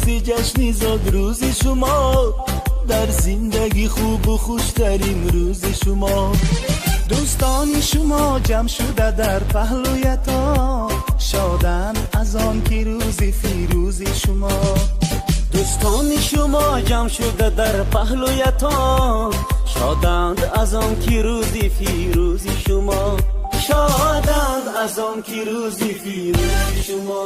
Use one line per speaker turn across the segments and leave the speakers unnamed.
рӯзи ҷашни зодрӯзи шумо, дар зиндагӣ хубу хуштарин рӯзи шумо.
Дӯстони шумо ҷамъ шуда дар паҳлӯятон, шоданд аз он ки рӯзи фирӯзи шумо.
Дӯстони шумо ҷамъ шуда дар паҳлӯятон, шоданд аз он ки рӯзи фирӯзи шумо. Шоданд аз он ки рӯзи фирӯзи шумо.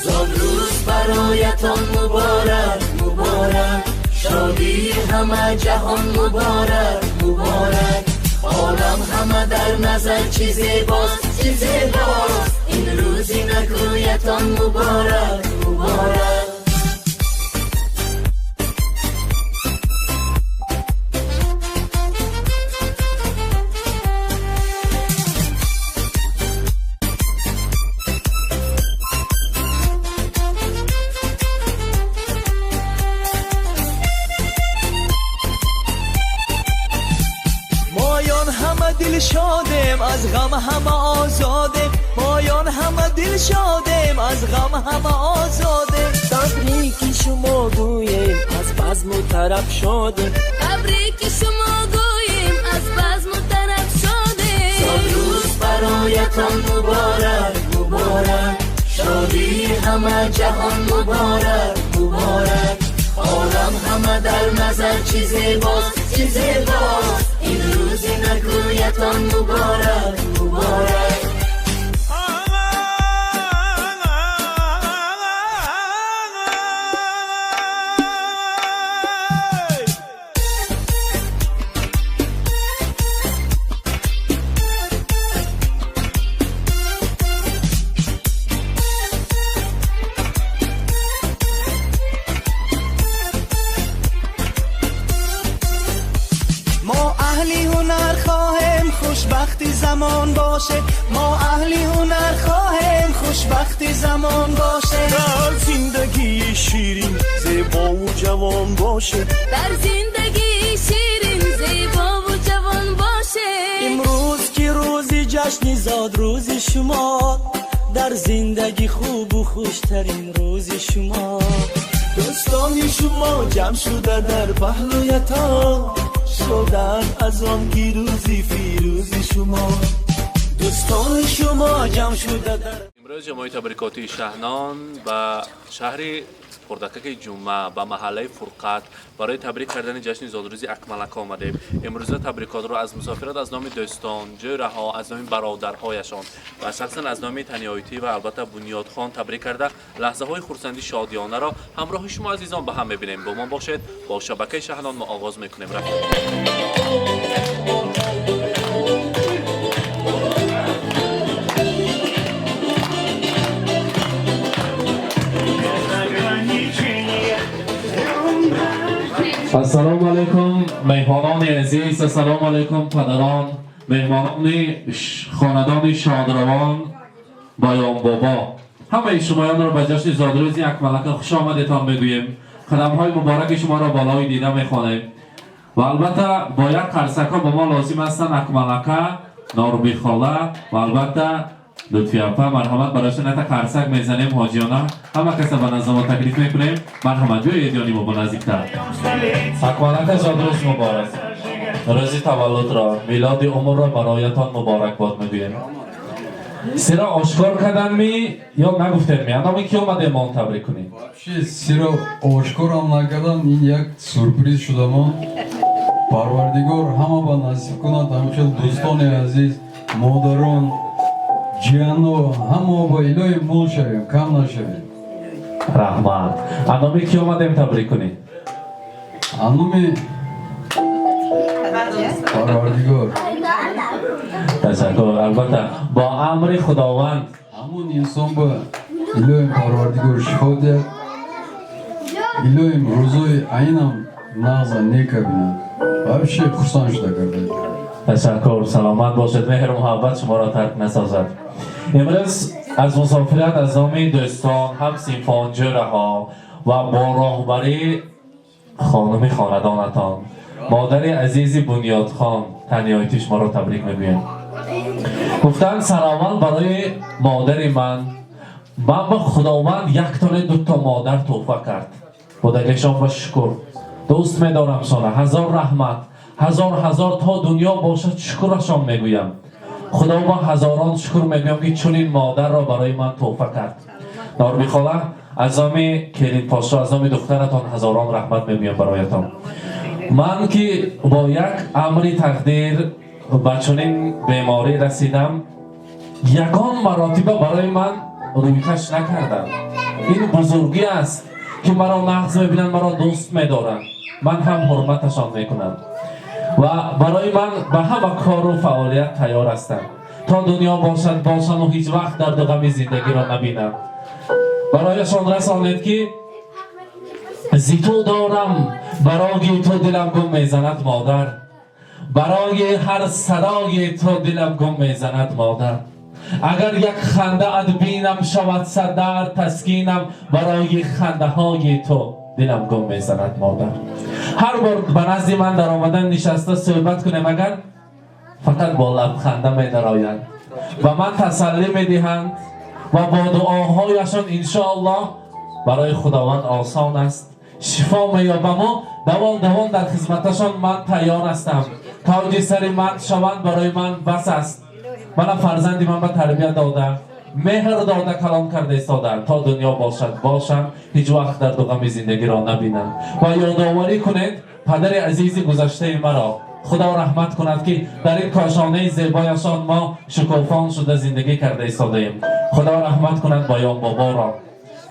Зодрӯз бароятон муборак, муборак, шодии ҳама ҷаҳон муборак, муборак. Олам ҳама дар назар чӣ зебост, чӣ зебост, ин рӯзи накӯятон муборак, муборак.
Шодем аз ғам ҳама озодем, моён ҳама дил шодем аз ғам ҳама озодем.
Табрики шумо гӯем аз базму тараб шодем,
табрики шумо гӯем аз базму тараб шодем.
Зодрӯз бароятон муборак, муборак, шодии ҳама ҷаҳон муборак, муборак. Олам ҳама дар назар чӣ зебост, чӣ зебост, ин рӯзи накӯятон муборак, муборак.
Хушбахти замон боше, мо аҳли ҳунар хоҳем, хушбахти замон боше.
Дар зиндагии ширин зебову ҷавон боше,
дар зиндагии ширин зебову ҷавон боше.
Имрӯз ки рӯзи ҷашни зодрӯзи шумо, дар зиндагӣ хубу хуштарин рӯзи шумо.
Дӯстони шумо ҷамъ шуда дар паҳлӯятон, шоданд аз он ки рӯзи фирӯзи шумо.
Дӯстони шумо ҷамъ шуда дар
имрӯз ҷамоаи табрикотии Шаҳнон ба шаҳри Хурдакаки Ҷумъа ба маҳаллаи Фурқат барои табрик кардани ҷашни зодрӯзи Акмалака омадем. Имрӯза табрикотро аз мусофират аз номи дӯстон, ҷӯраҳо, аз номи бародарҳояшон ва шахсан аз номи Таниёитӣ ва албатта Бунёдхон табрик карда лаҳзаҳои хурсанди шодиёнаро ҳамроҳи шумо азизон ба ҳам мебинем. Бо мо бошед, бо шабакаи Шаҳнон мо оғоз мекунем. Рафт. Ассалому алайкум, меҳмонони азиз, ассалому алайкум, падарон, меҳмонони хонадони шодравон Баёнбобо. Ҳамаи шумоёнро ба ҷашни зодрӯзи Акмалака хуш омадетон мегӯем. Қадамҳои мубораки шуморо болои дида мехонем. Ва албатта бо як қарсакҳо ба мо лозим ҳастанд Акмалака, Норбихола ва албатта Лутфиапа. Марҳамат, барояшон ята қарсак мезанем ҳоҷиёна. Ҳама каса ба назди мо таклиф мекунем. Марҳамат, биёед ёни мо бо наздиктар. Акмалака, зодрӯз муборак. Рӯзи таваллудро, милоди умрро бароятон муборакбод мегӯем. Сира ошкор кардан ми ё нагуфтем ми? Андоми ки омадем мо табрик кунем?
Вообще сира ошкорам накардан, ин як сюрприз шудамон. Парвардигор ҳама ба насиб кунад, ҳамхел дӯстони азиз, модарон, ҷияно, ҳамо ба илоҳи мул шавем, кам нашавем.
Раҳмат. Андоми ки омадем табрик кунем?
Андоми Парвардигор.
Ташаккур. Албатта бо амри Худованд.
Ҳамон инсон ба илоҳи Парвардигор шифо диҳад, илоҳим рӯзои айнам нағза нека бинад. Вообще хурсанд шуда карда.
Ташаккур, саломат бошед, меҳру муҳаббат шуморо тарк насозад. Имрӯз аз мусофират аз номи дӯстон, ҳамсинфон, ҷӯраҳо ва бо роҳбарии хонуми хонадонатон, модари азизи Бунёдхон Таниёитӣ шуморо табрик мегӯем. Гуфтанд сараввал барои модари ман, Ман ба Худованд яктоне дуто модар тӯҳфа кард. Будагишон ба шукр. Дӯст медорам шона. Ҳазор раҳмат. Ҳазор ҳазор то дунё бошад шукрашон мегӯям. Худо ба ҳазорон шукр мегӯям, ки чунин модарро барои ман тӯҳфа кард. Норбихола, аз номи Келинпошо, аз номи духтаратон ҳазорон раҳмат мегӯям бароятон. Ман ки бо як амри тақдир ба чунин беморӣ расидам, ягон маротиба барои ман рӯйкаш накарданд. Ин бузургӣ аст, ки маро нағз мебинанд, маро дӯст медоранд. Ман ҳам ҳурматашон мекунам ва барои ман ба ҳама кору фаъолият тайёр ҳастанд. То дунё бошад бошану ҳеҷ вақт дарду ғами зиндагиро набинанд. Барояшон расонед, ки зи ту дорам барои ту дилам гум мезанад, модар. Барои ҳар садои ту дилам гум мезанад, модар. Агар як хандаат бинам, шавад сад дард таскинам. Барои хандаҳои ту дилам гум мезанад, модар. Ҳар бор ба назди ман даромадан, нишаста суҳбат кунем, агар фақат бо лабханда медароянд, ба ман тасаллӣ медиҳанд ва бо дуоҳояшон, иншоаллоҳ, барои Худованд осон аст, шифо меёбаму давон давон дар хизматашон ман тайёр ҳастам. Тоҷи сари ман шаванд, барои ман бас аст. Мана фарзанди ман ба тарбия дода, меҳр дода калон карда истодаанд. То дунё бошад бошанд, ҳеҷ вақт дарду ғами зиндагиро набинанд. Ва ёдоварӣ кунед падари азизи гузаштаи маро, Худо раҳмат кунад, ки дар ин кошонаи зебояшон мо шукуфон шуда зиндагӣ карда истодаем. Худо раҳмат кунад Боён боборо.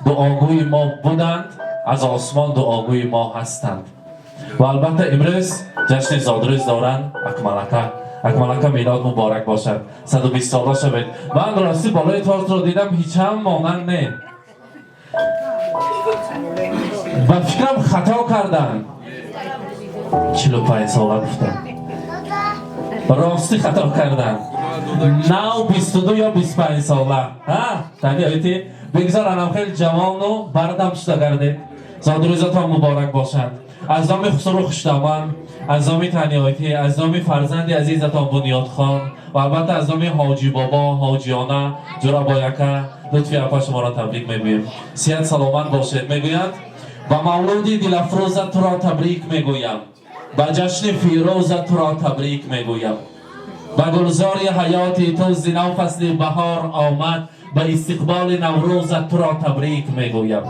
Дуогӯи мо буданд, аз осмон дуогӯи мо ҳастанд. Ва албатта имрӯз ҷашни зодрӯз доранд Акмалака. Акмалака, милод муборак бошад, 120 сола шавед. Ман ростӣ болои тортро дидам, ҳечам монанд не. Ба фикрам, хато карданд, 45 сола гуфтам. Ростӣ хато карданд, нав 22 ё 25 сола. Таниёити бигзор анам хеле ҷавону бардам шуда гардед. Зодрӯзатон муборак бошад. Аз номи Хусуру Хушдоман, аз номи Таниёитӣ, аз номи фарзанди азизатон Бунёдхон ва албатта аз номи Ҳоҷи бобо, Ҳоҷиёна, Ҷурабояка, Лутфи апа шуморо табрик мегӯем. Сиҳат саломат бошед. Мегӯянд: ба мавлуди дилафрӯза туро табрик мегӯям, ба ҷашни фирӯза туро табрик мегӯям. Ба гулзори ҳаёти ту зи нав фасли баҳор омад, ба истиқболи наврӯза туро табрик мегӯям.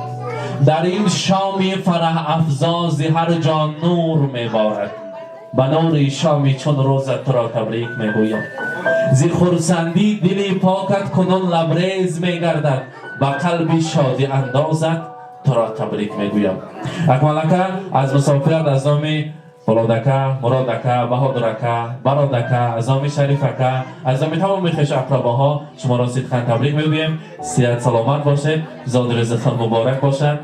Дар ин шоми фараҳафзо зи ҳар ҷо нур меборад, ба нури шоми чун рӯза туро табрик мегӯям. Зи хурсандӣ дили покат кунун лабрез мегардад, ба қалби шодӣ андозат туро табрик мегӯям. Акмалака, аз мусофират аз номи Фолодака, Муродака, Баҳодурака, Бародака, аз номи Шарифака, аз номи тамоми хешу ақрабоҳо шуморо сидқан табрик мегӯем. Сиҳат саломат бошед, зодрӯзатон муборак бошад.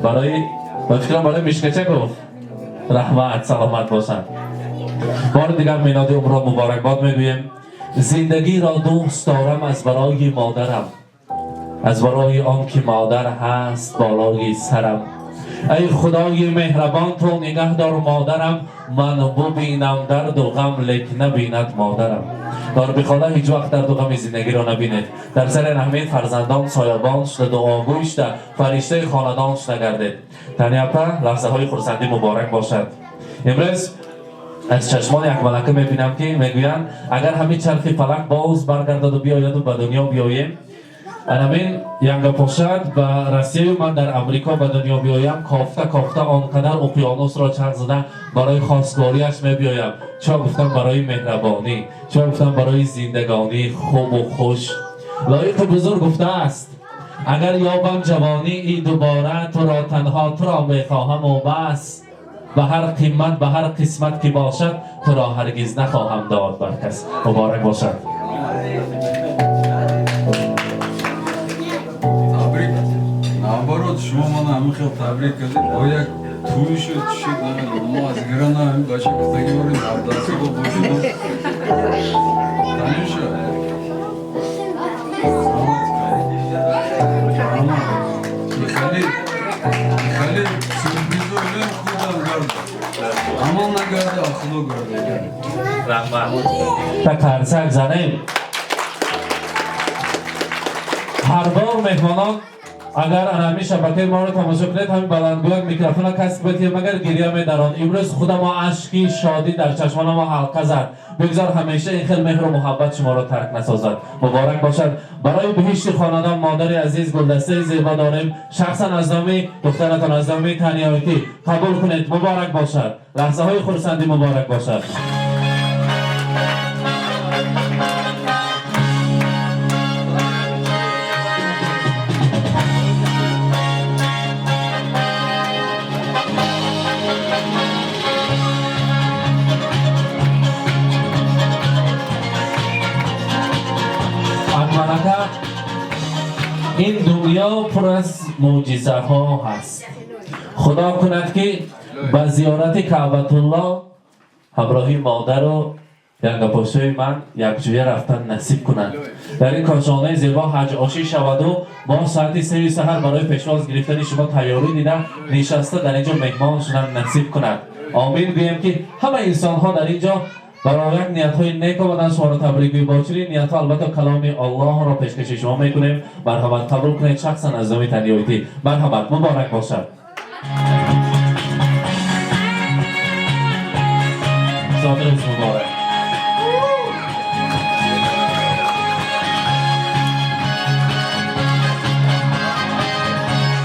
Барои, ба фикрам, барои мишкача гуфт. Раҳмат, саломат бошанд. Бори дигар милоди умрро муборакбод мегӯем. Зиндагиро дӯст дорам аз барои модарам, аз барои он ки модар ҳаст болои сарам. Эй Худои меҳрабон, ту нигаҳдор модарам, ман бубинам дарду ғам, лек набинад модарам. Дорбихола, ҳеҷ вақт дарду ғами зиндагиро набинед. Дар сари раҳмин фарзандон соябон шуда, дуогӯй шуда, фариштаи хонадон шуда гардед. Таниапа, лаҳзаҳои хурсандӣ муборак бошад. Имрӯз аз чашмони Акмалака мебинам, ки мегӯянд, агар ҳамин чархи фалак боз баргардаду биёяду ба дунё биёем, анамин Янгапошад ба Россияю ман дар Амрико ба дунё биёям, кофта кофта он қадар уқёнусро чарх зада барои хостгориаш мебиёям. Чо гуфтам? Барои меҳрабонӣ. Чо гуфтам? Барои зиндагонии хубу хуш. Лоиқи бузург гуфтааст: агар ёбам ҷавонии дубора, туро, танҳо туро мехоҳаму бас. Ба ҳар қимат, ба ҳар қисмат ки бошад, туро ҳаргиз нахоҳам дод бар кас. Муборак бошад.
Табрик, наоборот, шумо мана ҳамин хел табрик кардед, бо як тӯй шуд, чӣ шуд, намедонам. Мо аз гирана ҳамин бача гуфтагӣ борем, 17 сола бошиду. Танюша, саломат. Раҳмат. Хеле хеле сюрпризо илем, худам гарда. Амон нагарда, Худо гарда.
Раҳмат. Та қарсак занем. Ҳар бор меҳмонон агар ҳамин шабакаи моро тамошо кунед, ҳамин баландгӯяк микрофона касб битиҳем, агар гиря медарон. Имрӯз худа мо ашки шодӣ дар чашмони мо ҳалқа зад. Бигзор ҳамеша ин хел меҳру муҳаббат шуморо тарк насозад. Муборак бошад. Барои биҳишти хонадон модари азиз гулдастаи зебо дорем. Шахсан аз номи духтаратон, аз номи Таниёитӣ қабул кунед. Муборак бошад. Лаҳзаҳои хурсандӣ муборак бошад. Ин дунё пур аз мӯъҷизаҳо ҳаст. Худо кунад ки ба зиёрати Каъбатулло ҳамроҳи модару янгапошои ман якҷоя рафтан насиб кунад. Дар ин кошонаи зебо ҳаҷ ошӣ шаваду мо соати 3 саҳар барои пешвоз гирифтани шумо тайёрӣ дида нишаста дар инҷо меҳмон шудан насиб кунад. Омин гӯем ки ҳама инсонҳо дар инҷо барои як ниятҳои нек омадан шуморо табрик гӯем. Бо чунин ниятҳо албатта каломи Аллоҳро пешкаши шумо мекунем. Марҳамат қабул кунед шахсан аз номи Таниёитӣ. Марҳамат, муборак бошад. Зодрӯз муборак.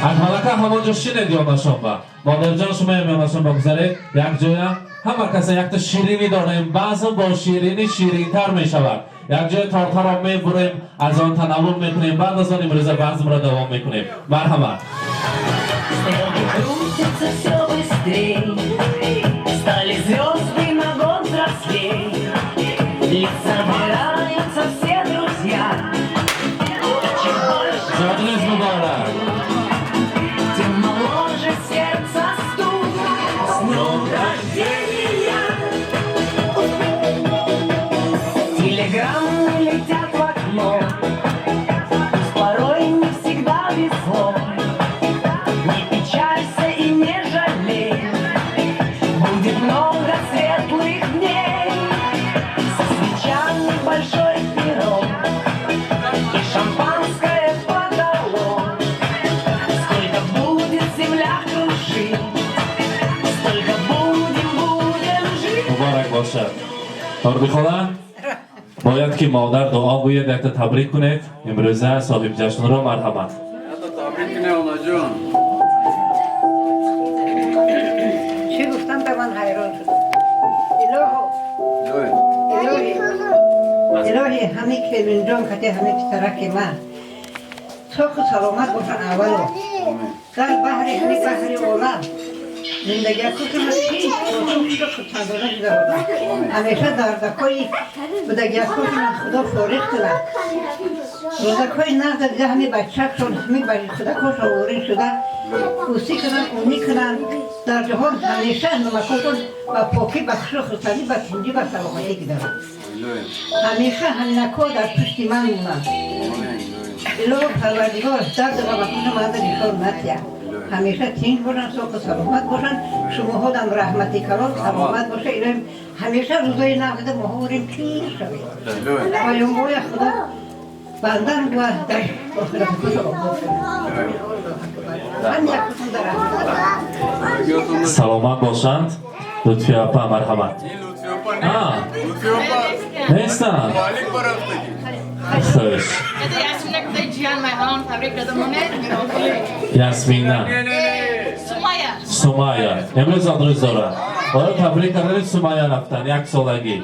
Акмалака ҳамонҷо шинед ёнашонба. Модарҷон шумоям ёнашонба гузаред якҷоя. Ҳама каса якта ширинӣ дорем. Баъзан бо ширинӣ ширинтар мешавад. Якҷоя тортаро мебурем, аз он танаввул мекунем, баъд аз он имрӯза базмро давом мекунем. Марҳамат.
Крутится всё быстрей, стали звезды на год взрослей, лица собираются все друзья. Чем больше,
Зодрӯз муборак.
тем моложе сердце стук. С днем рождения! Телеграммы летят в окно, пусть порой не всегда везло. Не печалься и не жалей, будет много светлых дней. Со свечами большой пирог и шампанское подало. Сколько будет земля кружить, столько будем, будем жить.
Муборак бошад. Торбихола, бояд ки модар дуо гӯяд, якта табрик кунед. Имрӯза соҳиб ҷашнро марҳамат.
Табрик кунед, онаҷон.
Чӣ гуфтам, ба ман ҳайрон шудам. Илоҳо, илоҳи, илоҳи, ҳами келинҷон кате ҳами писараки ман соқу саломат бошанд аввало. Дар баҳри ҳами баҳри олам зиндагиякушона тинч хурсандона гузаронанд. Ҳамеша дардакҳои будагиякушона Худо фориғ кунад. Рӯзакҳои нағза дида ҳами бачакшон, ҳами худакошон ворид шуда усӣ кунанд, унӣ кунанд. Дар ҷаҳон ҳамеша намакошон ба покӣ, ба хушу хурсандӣ, ба тинҷӣ, ба саломатӣ гузаранд. Ҳамеша ҳаминако дар пушти ман монанд. Илоҳо Парвардигор дарду ғамакуша манда нишон натиҳад. Ҳамеша тинҷ бошанд, соқу саломат бошанд. Шумоҳодам раҳмати калон, саломат боша. Илоҳим ҳамеша рӯзои нағз дида моҳо орем пир шавед. Ва ёмоя Худо бандан ва дар охирати худ обод кунад. Ҳам якутон дар раҳмат.
Саломат бошанд. Лутфи апа, марҳамат. Нестанд. Хуш. Ясмина. Сумая. Имрӯз зодрӯз дорад. Оё табрик кардани Сумая рафтан як солагӣ.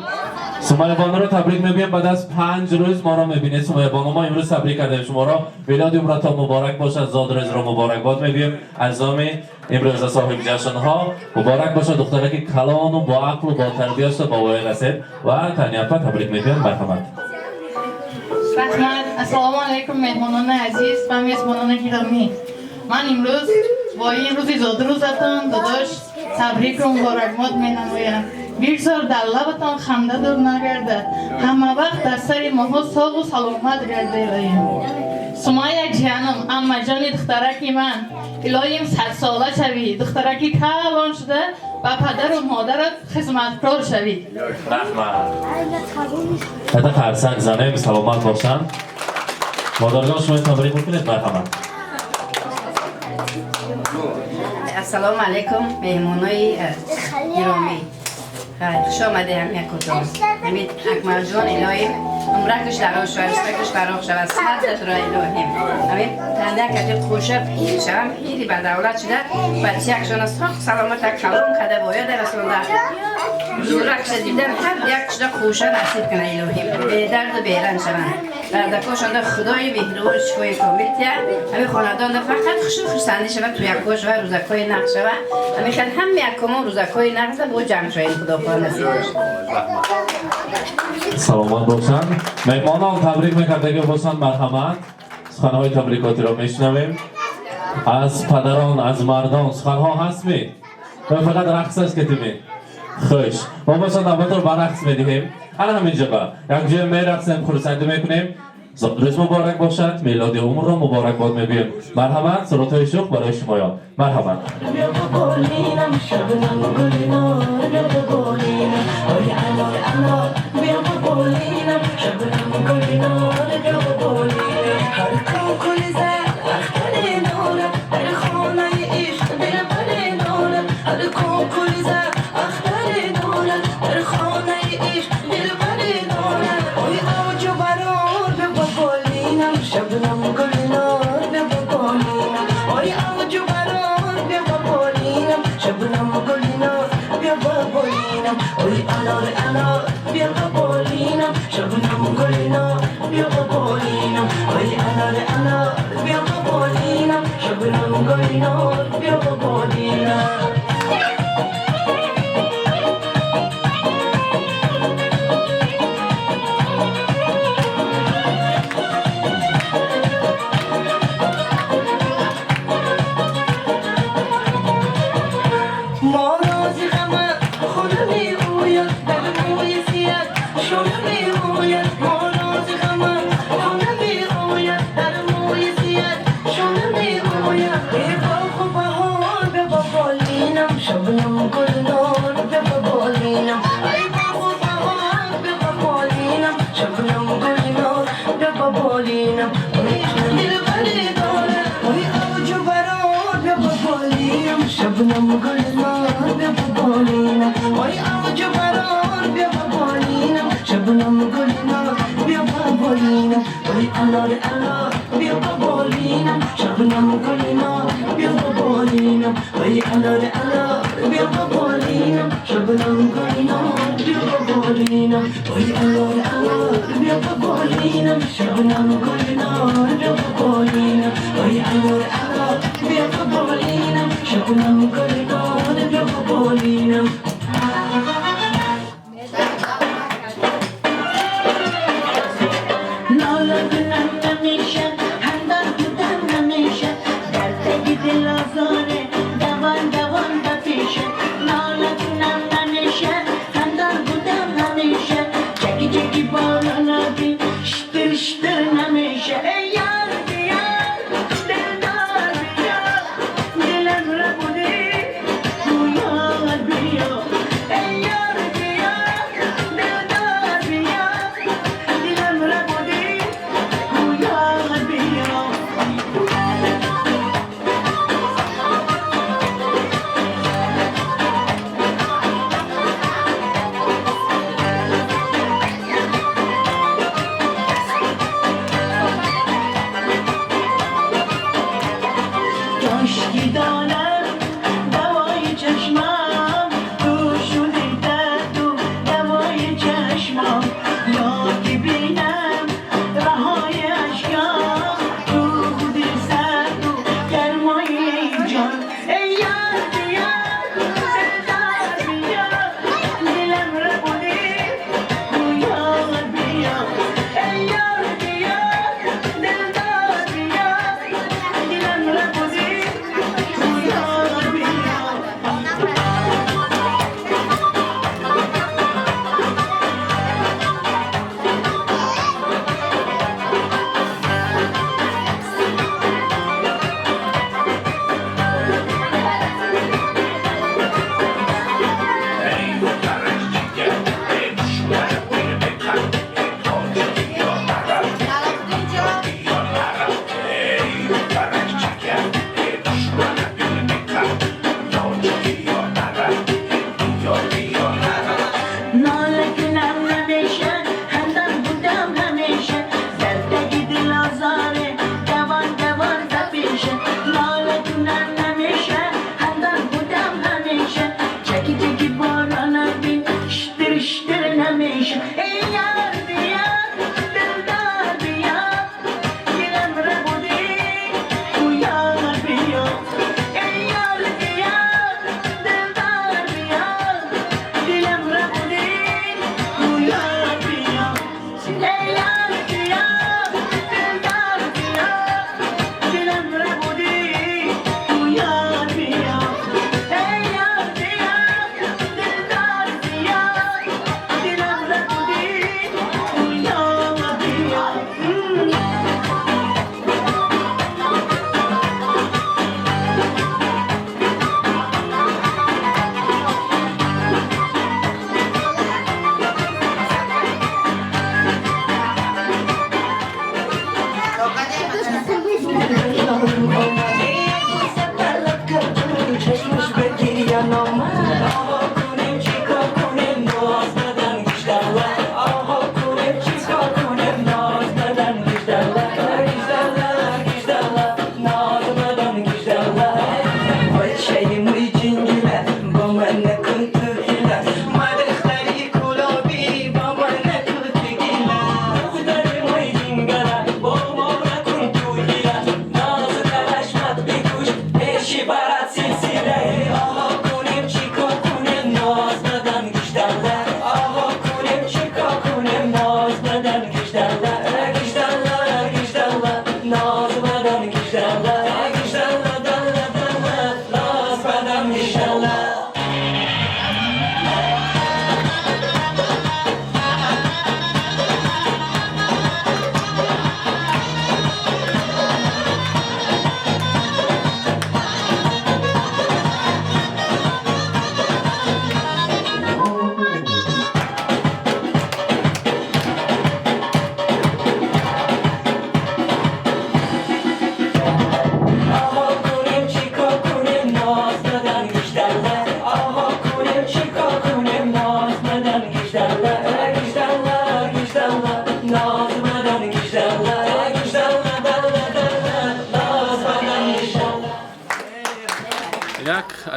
Сумая бонуро табрик мегӯем. Баъд аз 5 рӯз моро мебинед. Сумая бону, мо имрӯз табрик кардем шуморо. Милоди умратон муборак бошад, зодрӯзро муборакбод мегӯем. Аз номи имрӯза соҳиби ҷашнҳо муборак бошад. Духтараки калону бо ақлу бо тарбия шуда ба воя расед ва Таниапа табрик мегӯем. Марҳамат.
Раҳмат. Ассалому алайкум, меҳмонони азиз ва мезбонони гиромӣ. Ман имрӯз бо ин рӯзи зодрӯзатон, додош, табрику муборакбод менамоям. Бигзор дар лабатон ханда дур нагардад. Ҳама вақт дар сари моҳо соғу саломат гардед. Сумая ҷанум, аммаҷони духтараки ман, илоҳим садсола шавӣ, духтараки калон шуда ба падару модарат хизматкор шавӣ.
Раҳмат. Ата қарсак занем, саломат бошанд. Модарҷон, шумо табрик мекунед, марҳамат.
Ассалому алайкум, меҳмонои гиромӣ. Хуш омадед ҳам якутон. Ҳамин Акмалҷон, илоҳим умракаш дароз шавад, ризқакаш фароғ шавад, садратро илоҳим. Ҳамин танда кати қӯша пир шавам, пири ба давлат шуда, бачаякшона соқ саломата калон када бояд расонда. Зуракша дидан ҳар як шуда қӯша насиб кана илоҳим. Бедарду беран шаванд. Дардакошонда Худои меҳрубон шифои комил тия. Ҳамин хонадонда фақат хушу хурсандӣ шава, туякҳо шава, рӯзакҳои нағз шава. Ҳамин хел ҳама якумон рӯзакҳои нағза бо ҷамъ шавем, Худо хоҳ насиб бошад.
Саломат бошанд. Меҳмонон табрик мекардагӣ бошанд, марҳамат. Суханҳои табрикотиро мешунавем. Аз падарон, аз мардон суханҳо ҳастми? Ё фақат рақсаш кетими? Хуш. Мо бошад навбатро ба рақс медиҳем. Ана ҳаминҷа ба якҷоя мерақсем, хурсандӣ мекунем. Зодрӯз муборак бошад, мелоди умрро муборакбод мегӯем. Марҳамат, суратҳои шӯх барои шумоён. Марҳамат.
Bia.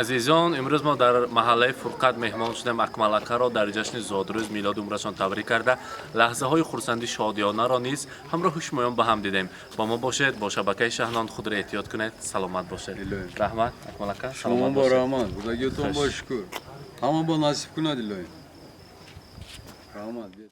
Азизон, имрӯз мо дар маҳаллаи Фурқат меҳмон шудем. Акмал акаро дар ҷашни зодрӯз, милоди умрашон табрик карда, лаҳзаҳои хурсанди шодиёнаро низ ҳамроҳи шумоён ба ҳам дидем. Бо мо бошед, бо шабакаи Шаҳнон. Худро эҳтиёт кунед, саломат бошед. Раҳмат, Акмал ака.
Шумо
саломат
бо
бошед.
Раҳмат, будагиётон бо
Хуш.
шукр. Ҳама бо насиб кунад, илоҳӣ. Раҳмат.